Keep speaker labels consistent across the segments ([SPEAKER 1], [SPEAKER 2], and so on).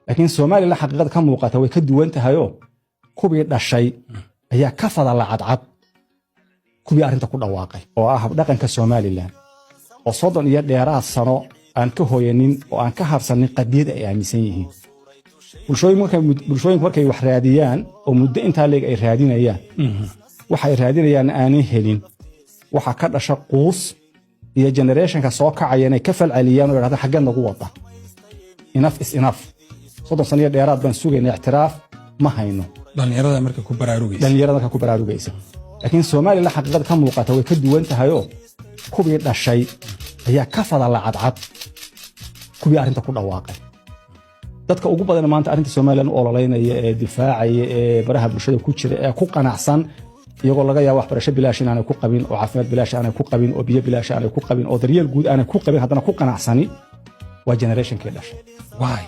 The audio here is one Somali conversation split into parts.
[SPEAKER 1] Laakiin Somaliland xaqiiqada ka muuqata way ka duwan tahayoo kuwii dhashay ayaa ka fadala cadcad kuwii arrinta ku dhawaaqay, oo ah habdhaqanka Somaliland oo 30 iyo dheeraad sano aan ka hoyanin oo aan ka harsanin qadiyad ay aaminsan yihiin. Bulshooyinku markay wax raadiyaan oo muddo intaa leeg ay raadinayaan, waxay raadinayaan aanay helin, waxa ka dhasha quus iyo generationka soo kacaya inay ka falceliyaan oo yidhahdaan, "Xaggeed nagu wada? Enough is enough. 30 sano iyo dheeraad baan sugayna, ictiraaf ma hayno."
[SPEAKER 2] Dhallinyarada marka ku baraarugaysa.
[SPEAKER 1] Dhallinyarada marka ku baraarugaysa. Laakiin Somaliland xaqiiqada ka muuqata way ka duwan tahayoo kuwii dhashay ayaa ka fadala cadcad kuwii arrinta ku dhawaaqay. Dadka ugu badan maanta arrinta Somaliland u ololeynaya ee difaacaya ee baraha bulshada ku jira ee ku qanacsan, iyagoo laga yaabo waxbarasho bilaash inaanay ku qabin oo caafimaad bilaash aanay ku qabin oo biyo bilaash aanay ku qabin oo daryeel guud aanay ku qabin, haddana ku qanacsani waa generationkii dhashay.
[SPEAKER 2] Why?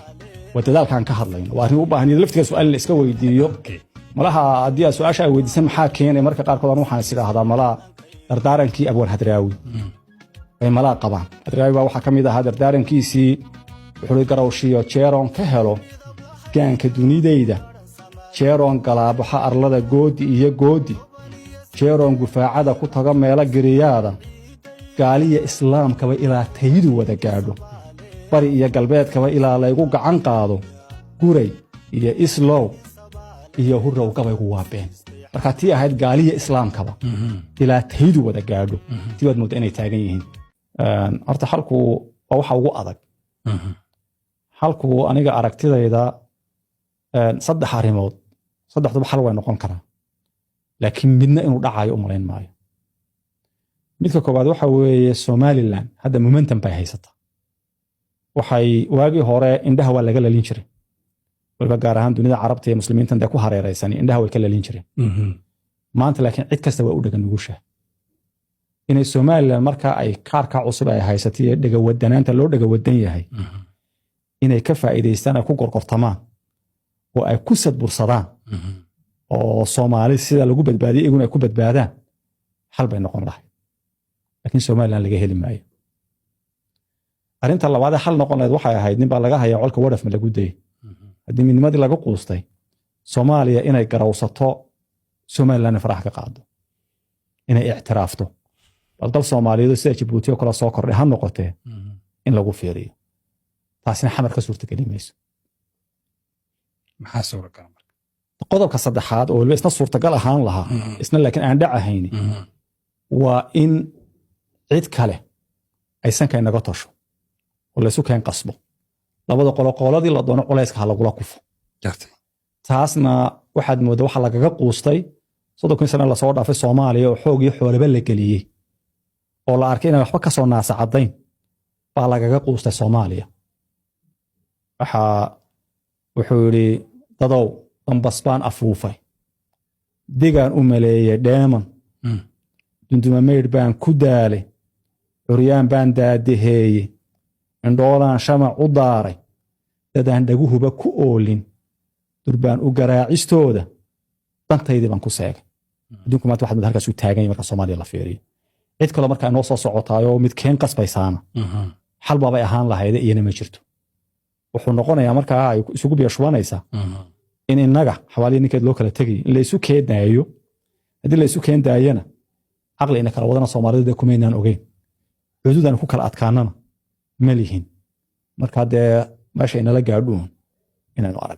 [SPEAKER 1] Waa dadaalkaan ka hadlayno. Waa arrin u baahan iyada laftiga su'aal in la iska weydiiyo. Malaha haddii aad su-aasha ay weydiisan maxaa keenay, marka qaarkood aan waxaan is idhaahdaa malaha dardaarankii Abwaan Hadraawi bay malaa qabaan. Hadraawi baa waxaa ka mid ahaa dardaarankiisii, wuxuu i garawshiyo jeeroon ka helo gaanka dunidayda, jeeroon galaabaxa arlada goodi iyo goodi, jeeroon gufaacada ku tago meelo giriyaada, gaaliya islaamkaba ilaa taydu wada gaadho, bari iyo galbeedkaba ilaa laygu gacan qaado, guray iyo islow iyo hurrow gabaygu waa been. Marka tii ahayd gaaliya islaamkaba ilaa taydu wada gaadho, tii baad moodda inay taagan yihiin. Horta xalku waa waxa ugu adag. Xalku aniga aragtidayda saddex arrimood, saddexduba xal way noqon karaa, laakiin midna inuu dhacayo u malayn maayo. Midka koowaad waxa weeye, Somaliland hadda momentum bay haysataa. Waxay waagii hore indhaha waa laga lalin jiray, waliba gaar ahaan dunida Carabta iyo Muslimiintan dee ku hareeraysan indhaha way ka lalin jireen. Maanta laakiin cid kasta waa u dhega nugusha inay Somaliland marka ay kaarka cusub ay haysatay iyo dhegawadanaanta loo dhegawadan yahay inay ka faa'iidaystaan, ay ku gorgortamaan oo ay ku sadbursadaan oo Soomaali sida lagu badbaadiyay iyaguna ay ku badbaadaan, xal bay noqon lahay. Laakiin Somaliland laga heli maayo. Arrinta labaadee xal noqon lahayd waxay ahayd, nin baa laga hayaa colka wadhafma lagu dayay, haddii midnimadii laga quustay, Soomaaliya inay garawsato, Somalilandna farax ka qaado, inay ictiraafto, bal dal Soomaaliyeed sida Jabuuti oo kale soo kordhay ha noqotee in lagu fiiriyo. Taasina Xamar ka suurtageli mayso.
[SPEAKER 2] Maxaa suuragal marka?
[SPEAKER 1] Qodobka saddexaad oo weliba isna suurtagal ahaan lahaa, isna laakiin aan dhacahayni, waa in cid kale ay sanka inaga tosho oo laysu keen qasbo labada qolo, qoladii la doono culayska ha lagula kufo. Taasna waxaad mooddaa waxa lagaga quustay 30kii sano lasoo dhaafay Soomaaliya oo xoog iyo xoolaba la geliyey oo la arkay inaan waxba ka soo naasacadayn baa lagaga quustay Soomaaliya. Waxaa wuxuu yidhi, "Dadow, dambas baan afuufay, digaan u maleeyey dheeman, dunduma maydh baan ku daalay, curyaan baan daadaheeyey, indhoolaan shamac u daaray, dadaan dhaguhuba ku oolin durbaan u garaacistooda, dantaydii baan ku seegay." Adduunku maanta waxaad halkaas u taagan yahay marka Soomaaliya la fiiriyo. Cid kaloo markaa inoo soo socotaayoo mid keen qasbaysaana xal baabay ahaan lahayde, iyana ma jirto. Wuxuu noqonayaa markaa ay isugu biyo shubanaysaa in innaga xawaaliya ninkeed loo kala tegay, in laysu keenaayo. Haddii laysu keendaayana, caqli ina kala wadana Soomaalida dee kumaynaan ogeyn, xuduudaan ku kala adkaanana ma lihin. Marka dee meesha inala gaadhuun inaynu aragno.